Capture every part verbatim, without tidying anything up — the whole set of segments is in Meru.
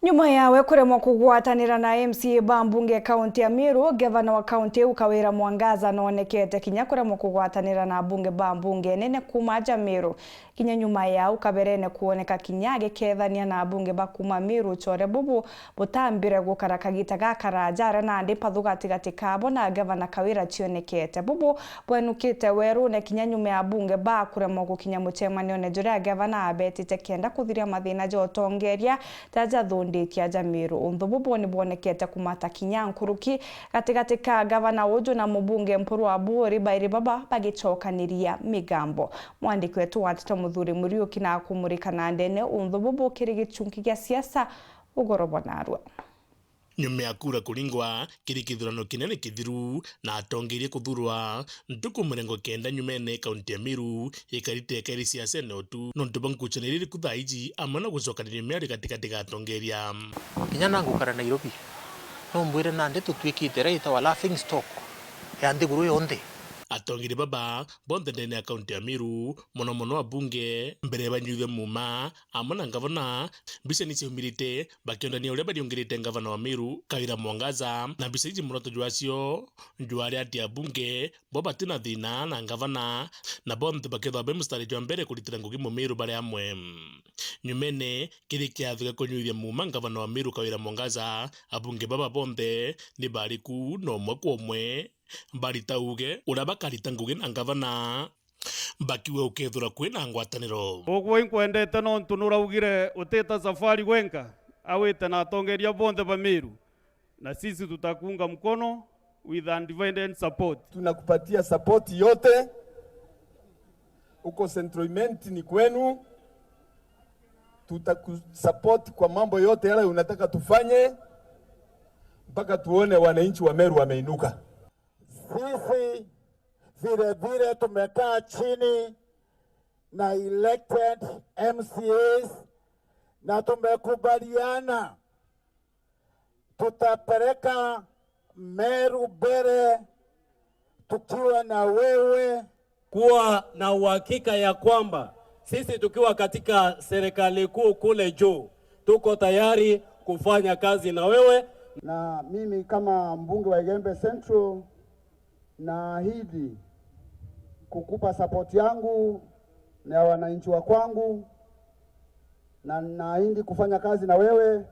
Nyuma yawe kuremwa kugwatanira na M C A ba mbunge kaunti ya Meru, gavana wa kaunti iu Kawira Mwangaza noonekete kinya kuremwa kugwatanira na abunge ba mbunge nene kuuma aja Meru. Kinya nyuma yau kaberene kwoneka kinya agikethania na abunge ba kuuma Meru, ucore bubu butambire gukara kagita gakaraja, aria nandi mpathu gatigati kabo na gavana Kawira cionekete. Bubu bwenukite werune kinya nyuma ya abunge ba kuremwa gukinya mucemanione juria gavana abetite kenda kuthiria mathina ja utongeria ja jathunditie aja Meru. Unthu bubu ni bwonekete kumata kinya nkuruki gatigati ka gavana uju na mubunge Mpuru Aburi, bairi baba bagicokaniria migambo. Mwandiki wetu wa nteto Muthuri Muriuki na akumurika na ndene unthu bubu kiri gichunki gia siasa ugoro bwa narua. Nyuma ya kura kuringwa, kiri kithurano kinene kithiru na atongeria kuthurwa, ntuku mirongo kenda nyumene kaunti ya Meru ikarite ikairi siasene utu, nontu bwa nkucaniro iriku thaa iji, amwe na gucokaniria miario gatigati ga atongeria. Kinya na ngukara Nairobi, no mbwire nandi tutwikite iria itawa laughing stock ya nthiguru yonthe. Atongeria baba bonthe ndene ya kaunti ya Meru, mono mono abunge, mbere banyuithue muuma, amwe na ngavana, mbica ni ciaumirite bakiondania uria bariungirite ngavana wa Meru, Kawira Mwangaza, na mbica iji muroto jwacio jwari ati abunge bo bati na thina na ngavana, na bonthe bakethwa be mustari jwa mbere kuritira ngugi Mumiru bari amwe. Nyumene, kiri kiatho gia kunyuithia muuma ngavana wa Meru Kawira Mwangaza, abunge baba bonthe ni bari ku na umwe kwa umwe barita uge uria bakarita ngugi na ngavana. Bakiuga gukethirwa kwina ngwataniro. Ugwe inkwendete nontu nuraugire utita safari gwenka, awite na atongeria bonthe ba Meru, na sisi tutakuunga mkono with undivided support. Tunakupatia support yote. Uko Central Imenti ni kwenu. Tutakusupport kwa mambo yote yale unataka tufanye, mpaka tuone wananchi wa Meru wameinuka. Sisi vile vile tumekaa chini na elected M C As na tumekubaliana tutapeleka Meru mbele tukiwa na wewe. Kuwa na uhakika ya kwamba sisi tukiwa katika serikali kuu kule juu, tuko tayari kufanya kazi na wewe. Na mimi kama mbunge wa Igembe Central, naahidi kukupa support yangu na ya wananchi wa kwangu, na naahidi kufanya kazi na wewe,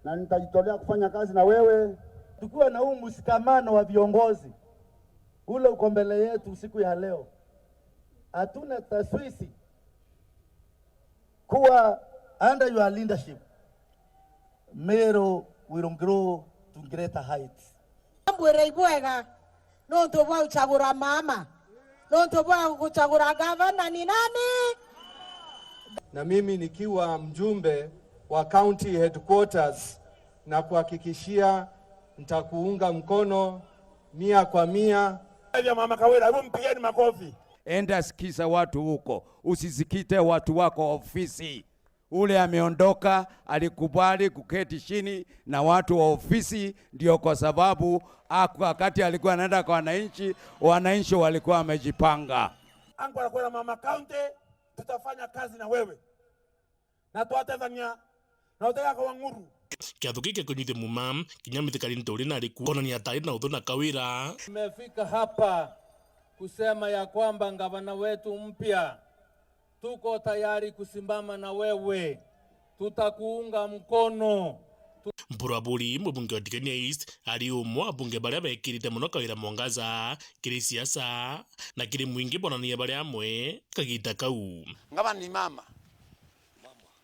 na nitajitolea kufanya kazi na wewe. Tukiwa na huu mshikamano wa viongozi ule uko mbele yetu siku ya leo, hatuna taswisi kuwa under your leadership, Meru will grow to greater heights. Mbwire ibwega nontu bwa gucagura mama, nontu bwa gucagura gavana ni nani? Na mimi nikiwa mjumbe wa county headquarters, na kuhakikishia nitakuunga mkono mia kwa mia. Mama Kawira, hebu mpigieni makofi. Enda sikiza watu huko, usisikite watu wako ofisi. Ule ameondoka, alikubali kuketi chini na watu wa ofisi, ndio kwa sababu aku-, wakati alikuwa anaenda kwa wananchi, wananchi walikuwa wamejipanga. Angu arakwira Mama County, tutafanya kazi na wewe. Na twatethania, na utegakorwa ng'uru. Kiatho giki kia kunyuithia muuma, kinya mithikari nturi nari ku, konania atari na uthu na Kawira. Tumefika hapa kusema ya kwamba gavana wetu mpya, tuko tayari kusimama na wewe. Tutakuunga mkono. Mpuru Aburi, mubunge wa Tigania East, ari umwe wa abunge baria bekirite mono Kawira Mwangaza kiri siasa, na kiri mwingi bonania bari amwe kagita kau. Ngavana ni mama.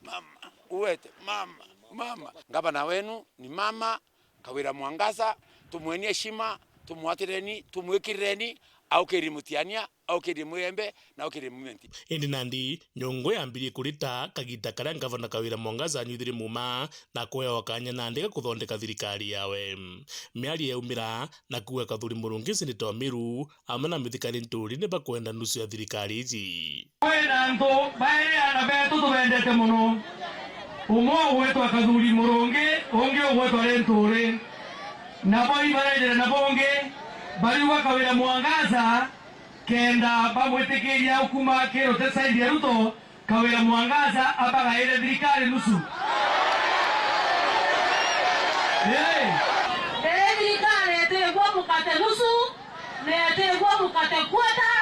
Mama, uwete, mama, mama. Ngavana wenu ni mama, Kawira Mwangaza, tumweni heshima, tumwatireni, tumwikirireni, aukiri Mutiania, aukiri Mwirembe, na aukiri Mumenti. Indi nandi, nyungu yambirie kurita kagita karia ngavana Kawira Mwangaza anyuithirie muuma na kwewa kanya nandi ga kuthondeka thirikari yawe. Miario yaumira na kuuga Kathuri Murungi, seneta wa Meru, amwe na mithikari nturi ni bakwenda nusu ya thirikari iji. Kwina antu bairi ana betu tubendete mono. Umwe ugwitwa Kathuri Murungi, ungi ugwitwa Linturi. Nabo ibarendere na bungi, bariuga Kawira Mwangaza, kenda bamwitikiria ukuma kirute saidi ya Ruto, Kawira Mwangaza abagaire thirikari nusu. Ii. Ii thirikari itigua mukate nusu, na itigua mukate quarter,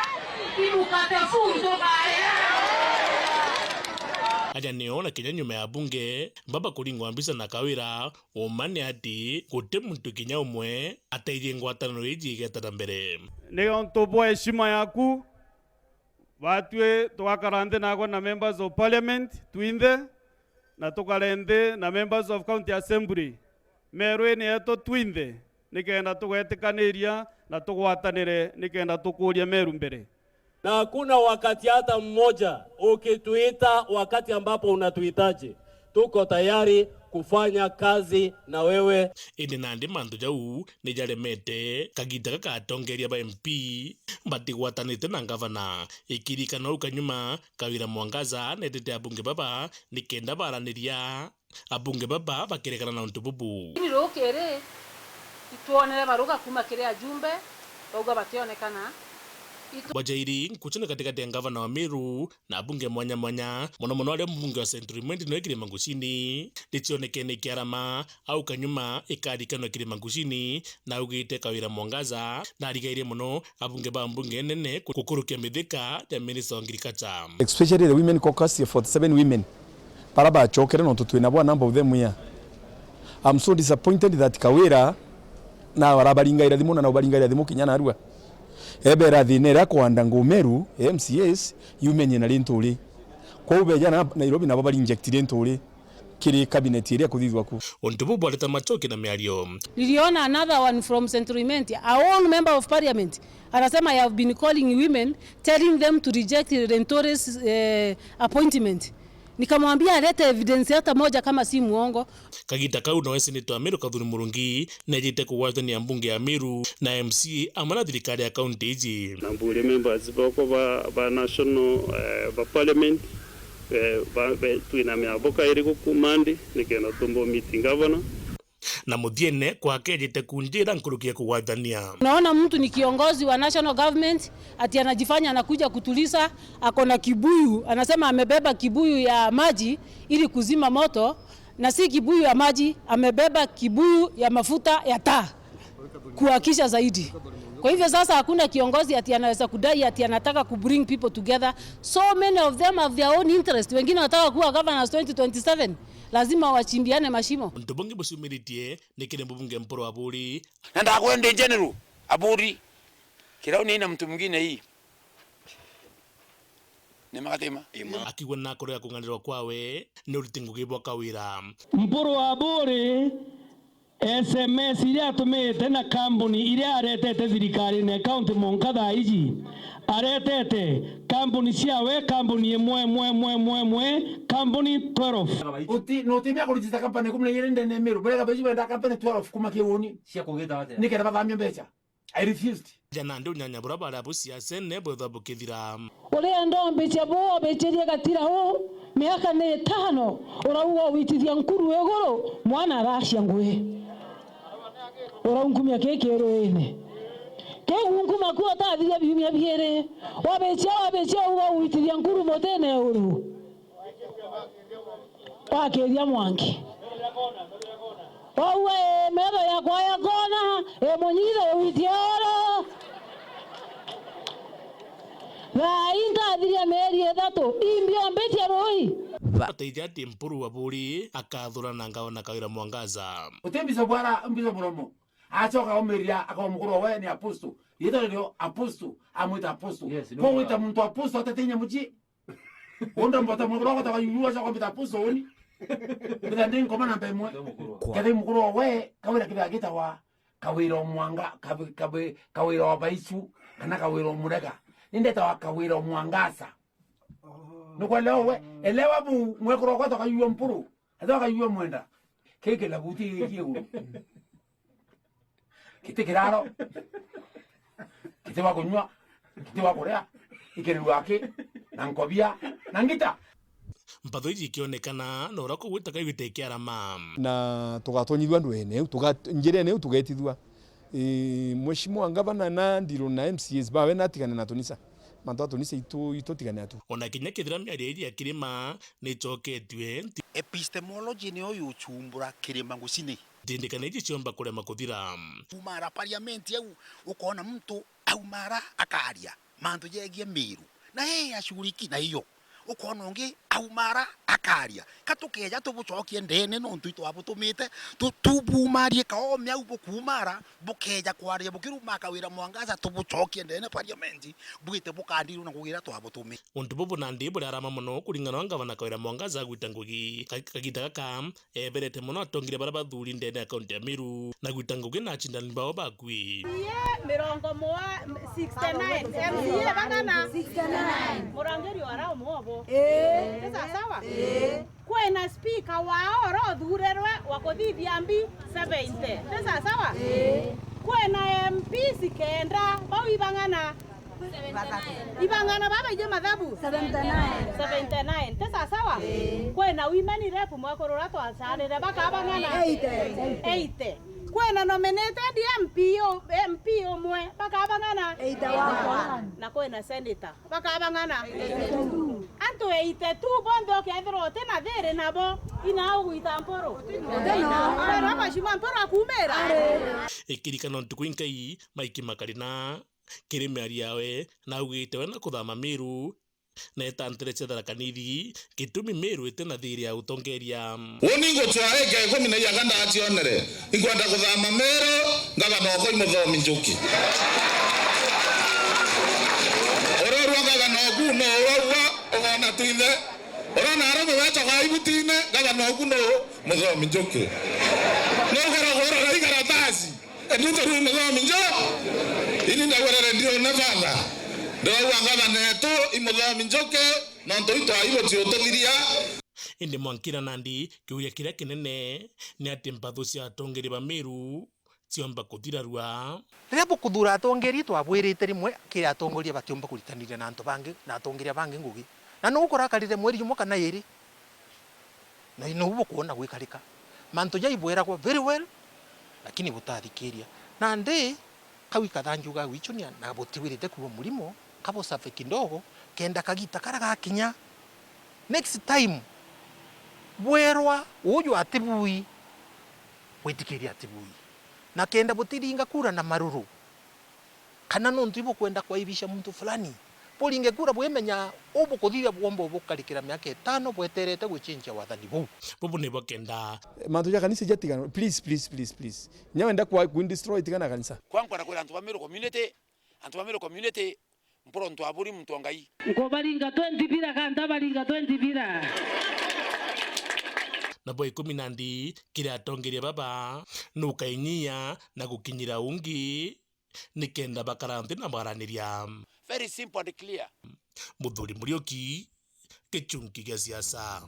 i mukate full tukaria. Aja nio na kinya nyuma ya bunge, baba kuringwa mbica na Kawira, uma ni ati guti muntu kinya umwe ateithie ngwataniro iji igeta na mbere. Ni untu bwa heshima yaku, batwi tugakara nthi nagwe na members of parliament twinthe, na tukare nthi na members of county assembly. Meru ii ni yetu twinthe, nikenda tugetikaniria na tugwatanire nikenda tukuria Meru mbere. Na hakuna wakati hata mmoja ukituita, wakati ambapo unatuhitaji, tuko tayari kufanya kazi na wewe. Indi nandi mantu jau ni jaremete kagita gaka atongeria ba M P batigwatanite na ngavana. Ikirikana au kanyuma, Kawira Mwangaza neetete abunge baba nikenda baraniria. Abunge baba bakiregana na untu bubu. Lakini rukiri, itwonere baruga kuuma kiri ajumbe, bauga bationekana. Itu- Bwajairi nkuchene katikati ya ngavana wa Meru na abunge mwanya mwanya, mono mono aria mbunge wa Central Imenti noe Kirima Nguchini, nicionekene ikiarama au kanyuma ikarikanwa Kirima Nguchini, na augite Kawira Mwangaza narigairie mono abunge ba mbunge nene ku-, gukurukia mithika ya minister wa agriculture. Especially the women caucus ya forty-seven women. Bara bachokere nontu twina bo a number of them here. I'm so disappointed that Kawira na barabaringaira thimu na nao baringaira thimu kinya narua. Ebera thina iria kwanda ngu Meru, M C As, yumenye na rintu ri. Kwou beja na Nairobi nabo bari inject rintu ri kiri cabinet iria kuthithwa ku. Untu buu bwareta machoki na miario. Niliona another one from Central Imenti, our own member of parliament, anasema, "I have been calling women, telling them to reject Linturi's, eh, appointment." Nikamwambia alete evidence hata moja kama si muongo. Kagita kau noe senator wa Meru Kathuri Murungi nejite kugwatania mbunge ya Meru na M C A amwe na thirikari ya kaunti iji. Na mburi members boko ba, ba national, eh, ba parliament, eh, ba, be, twina miambo kairi guku Monday, nikenda tumbo meeting governor. Na muthiene kwake ejite kunjira nkuruki ya kugwatania. Unaona, mtu ni kiongozi wa national government, ati anajifanya anakuja kutuliza, ako na kibuyu, anasema amebeba kibuyu ya maji ili kuzima moto, na si kibuyu ya maji, amebeba kibuyu ya mafuta ya taa kuhakisha zaidi. Kwa hivyo sasa hakuna kiongozi ati anaweza kudai ati anataka ku bring people together. So many of them have their own interest. Wengine wanataka kuwa governors twenty twenty-seven. Lazima wachimbiane mashimo. Untu bungi buciumiritie ni kiri mbunge Mpuru Aburi. Na ndakwenda in general, Aburi, Kirauni na mtu mwingine hii. Ni magatema. Akigua na akorwa ya kung'anirwa kwawe ni uriti ngugi bwa Kawira. Mpuru Aburi, S M S iria atumite na kambuni iria aretete thirikarine ya kaunti mwanka thaa iji, aretete kambuni ciawe, kambuni imwe, imwe, imwe, imwe, imwe, kambuni twelve. Uti, no utimia kurejista kampani ikumi na igiri ndene ya Meru. Burega beji benda kampani twelve kuma kiuni. Cia kugita atia? Nikenda bathamia mbeca. I refused. Jana ndio nyanya bura bara bu siasene bwethwa bukithira. Uria ndombicia bu obichirie gatira u, miaka ni itano, urauga ugwitithia nkuru iguru, mwana aracia ngui. Uraunkumia ki kiruine. Kiu unkuma ku utathiria biumia biiri. Wabichia, wabichia uga ugwitithia nkuru mutine uru. Wakiria Mwangi. Wauga, "Ĩ, metho yakwa yakona, ĩ, munyithe witie oro." Thaa ii ntathiria mieri ithatu, imbiombitie rui. Ateithia ati Mpuru Aburi akathurana na ngavana Kawira Mwangaza. Uti Bishop ara, Bishop Muromo. Acoka aumiria, akauga mukuru we ni apostle. Riitwa ririo apostle, amwita apostle. Yes, no. Kwa gwita muntu apostle atete inya mucii. Unda mbota mukuru wako taka yuyua cha kwambita apostle uni. Mbita ndi nkoma namba imwe. Kwa. Kethira mukuru we, Kawira kithira gitawa Kawira o Mwanga, Kawi-, Kawi-, Kawira o Baisu, kana Kawira o Murega. Ni ndetawa Kawira o Mwangaza. Nukwelewa we? Elewa bu mwekuru wako taka yuyua Mpuru. Ethwa akayua mwenda. Kiki na buti giki iguru. Giti kiraro. Giti wa kunyua. Giti wa kuria. Ikirirwa aki. Na nkobia. Na ngita. Mpatho iji ikionekana, na uria kugwita kaigwite ikiarama. Na tugatonyithua ndwene iu, tuga-, njirene iu tugetithua. Ii, Mheshimiwa Ngavana na Ndirũ na M C As bawe natigane na tunisa. Mantu atu ni seitu itutigane atu. Ona kinya kethira miario iri ya kirima ni icoketue, nti- Epistemology niyo yuchumbura kirima ngucini. Ntindikana iji ciomba kurema kuthira. Kuuma ara parliament au, ukoona muntu auma ara akaria mantu jegie Miru. Na yeye ashughulikie na iyo. Ukoona ungi auma ara akaria. Ka tukeeja tubucokie ndeene nontu itwabutumite, tu-, tubuumarie kaome au bukuuma ara, bukeeja kwaria bukiruma Kawira Mwangaza, tubucokie ndeene parliament, bwite bukandirwe na ngugi iria twabutumi. Untu bubu nandi buri arama mono kuringana na ngavana Kawira Mwangaza agwita ngugi. Ka-, kagiita gaka, eeberete mono atongeria baria bathuri ndeene ya kaunti ya Meru, na gwita ngugi na acindani bao bakui. M C A mirongo mwa-, sixty nine, M C A bagana. Sixty nine. Murangiri wa Rao mwobo. Ii. Ni sawa sawa? Ii. Kwina speaker wao oro uthurirwe wa kuthithia mbi seventy. Ni sawa sawa? Ii. Kwina M Ps kenda, bau ibang'ana. Ibang'ana babaiji mathabu? Seventy nine. Seventy nine. Ti sawa sawa? Ii. Kwina women rep mwekuru uria twacanire, bakabang'ana? Eighty. Eighty. Kwina nominated M P u-, M P umwe, bakabang'ana? Eighty one. Na kwina senator, bakabang'ana? Eighty two. Antu eighty two bonthe ukethirwa uti na thiri nabo, ina ugwita mpuru? Uti no. Kwina mashima mpuru akumira? Ari. Ikirikana ntuku inkai Mike Makarina kiri miario yawe, na augite we na kuthama Meru, na etantire cia Tharaka Nithi, gitumi Meru iti na thiri ya utongeria. Uuni ngucwaa ika ikumi na inya ka ndacionere, inkwenda kuthama Meru, ngavana okwa i Muthomi Njuki. Urorua ngavana oku no urorua, ugoona twinthe. Urona arume wetaga ibutine, ngavana oku no Muthomi Njuki. No ukaragwa urora ikaratasi. Endi turi Muthomi Njo-, ini ndagwerere ndione father. Ndirauga ngavana etu i Muthomi Njuki, nontu itwai buti ututhiria. Indi Mwankira nandi kiuria kiria kinene ni ati mpathu cia atongeria ba Meru ciomba kuthirarua. Riria bukuthura atongeria, twabwirite rimwe kiri atongoria batiumba kuritaniria na antu bangi, na atongeria bangi ngugi. Na nuu kurakarire mweri jumwe kana iri. Na nou bukwona gwikarika. Mantu jai bweragwa very well, lakini butathikiria. Nandi, kau ikathanju ga gwichunia na butiwirite kuua murimo, kabusafe kidogo, kenda kagita karia gakinya. Next time, bwerwa uju atibui, bwitikiria atibui. Na kenda butiringa kura na maruru. Kana nontu ibukwenda kwaibisha muntu fulani, buringe kura bwimenya ubukuthithia bwomba ubukarikira miaka itano bweterete gwichinchia wathani buu. Bubu nibo kenda. Mantu ja kanisa jatiganwe. Please, please, please, please. Nya wenda kwa, kwindestroy, tigana kanisa. Kwa nkwenda kwira antu ba Meru community, antu ba Meru community, mpuro ntu aburi muntu wa Ngai. Nkubaringa twenty bira, ka ntabaringa twenty bira? Nabo ikumi na ndi kiri atongeria baba, nukainyia na gukinyira ungi, nikenda bakara nthi na baraniria. Very simple and clear. Muthuri Muriuki, Gichunki gia siasa.